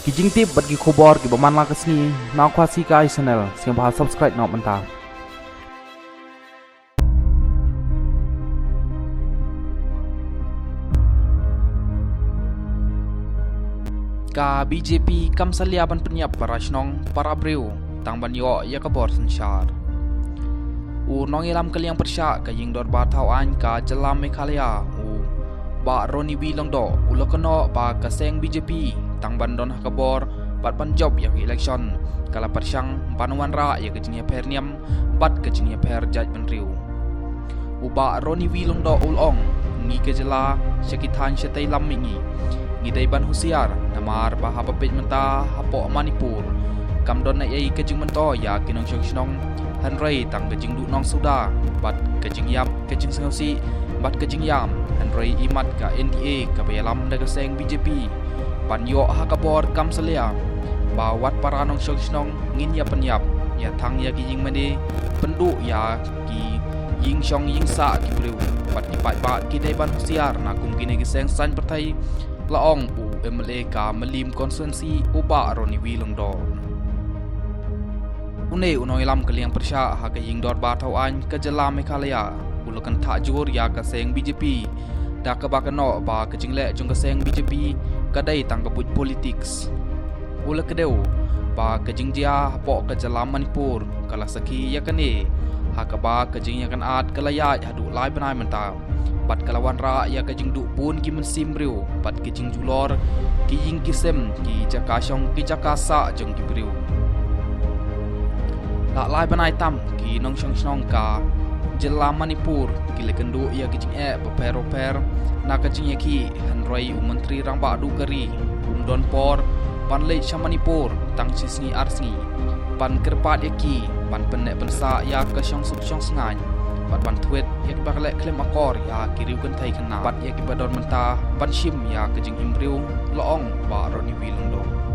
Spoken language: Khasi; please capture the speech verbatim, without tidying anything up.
Ki jingtip bad ki khubor kiba man la ka sngi na Khasi Kai Channel, sngewbha subscribe noh mynta. Ka B J P kam salia ban pynïap para shnong para briew tang ban ïoh ïa ka bor synshar. U nongïalam ka liang pyrshah ka ïing dorbar thaw aiñ ka jylla Meghalaya, u Bah Ronnie V Lyngdoh, u la kynnoh ba ka seng B J P tang ban don ha ka bor bad ban jop ïa ka election, ka la pyrshang ban wanrah ïa ka jingïapher niam bad ka jingïapher jaitbynriew. U Bah Ronnie V Lyngdoh u la ong, ngi ka jylla sha ki thaiñ shatei lam mihngi, ngi dei ban husiar, namar ba haba peit mynta hapoh Manipur kam don ei ei ka jingmyntoi ïa ki nongshong shnong, hynrei tang ka jingduh nongsuda bad ka jingïap, ka jingsngewsih bad ka jingïam, hynrei imat ka N D A kaba ïalam da ka seng B J P ban ïoh ha ka bor kam salia. Ba wat para nongshong shnong ngin ïa pynïap, ïa thang ïa ki ïing mane, pynduh ïa ki ïing shong ïing sah ki briew bad ki paidbah, ki dei ban husiar na kum kine ki seng saiñ pyrthei, la ong u M L A ka Mylliem Constituency, u Bah Ronnie V Lyngdoh. Une u nongïalam ka liang pyrshah ha ka ïing dorbar thaw aiñ ka jylla Meghalaya, u la kynthah jur ïa ka seng B J P da kaba kynnoh ba ka jingleh jong ka seng B J P ka dei tang ka buit politics. U la kdew ba ka jingjia hapoh ka jylla Manipur ka la sakhi ïa kane, ha kaba ka jingïakynad ka la ïaid haduh lai bnai mynta bad ka la wanrah ïa ka jingduh bun ki mynsiem briew bad ki jingjulor ki ïing ki sem, ki jaka shong ki jaka sah jong ki briew. La lai bnai tam ki nongshong shnong ka jylla Manipur ki la kynduh ïa ki jingeh bapher bapher na ka jingïakhih, hynrei u Myntri Rangbah Duh ka ri um don por ban leit sha Manipur tang shi sngi ar sngi ban kyrpad ïa ki ban pynneh pynsah ïa ka shongsuk shongsngain bad ban thwet ïa kiba leh khlem akor ïa ki riew kynthei khynnah bad ïa kiba don mynta ban shim ïa ka jingim briew, la ong Bah Ronnie V Lyngdoh.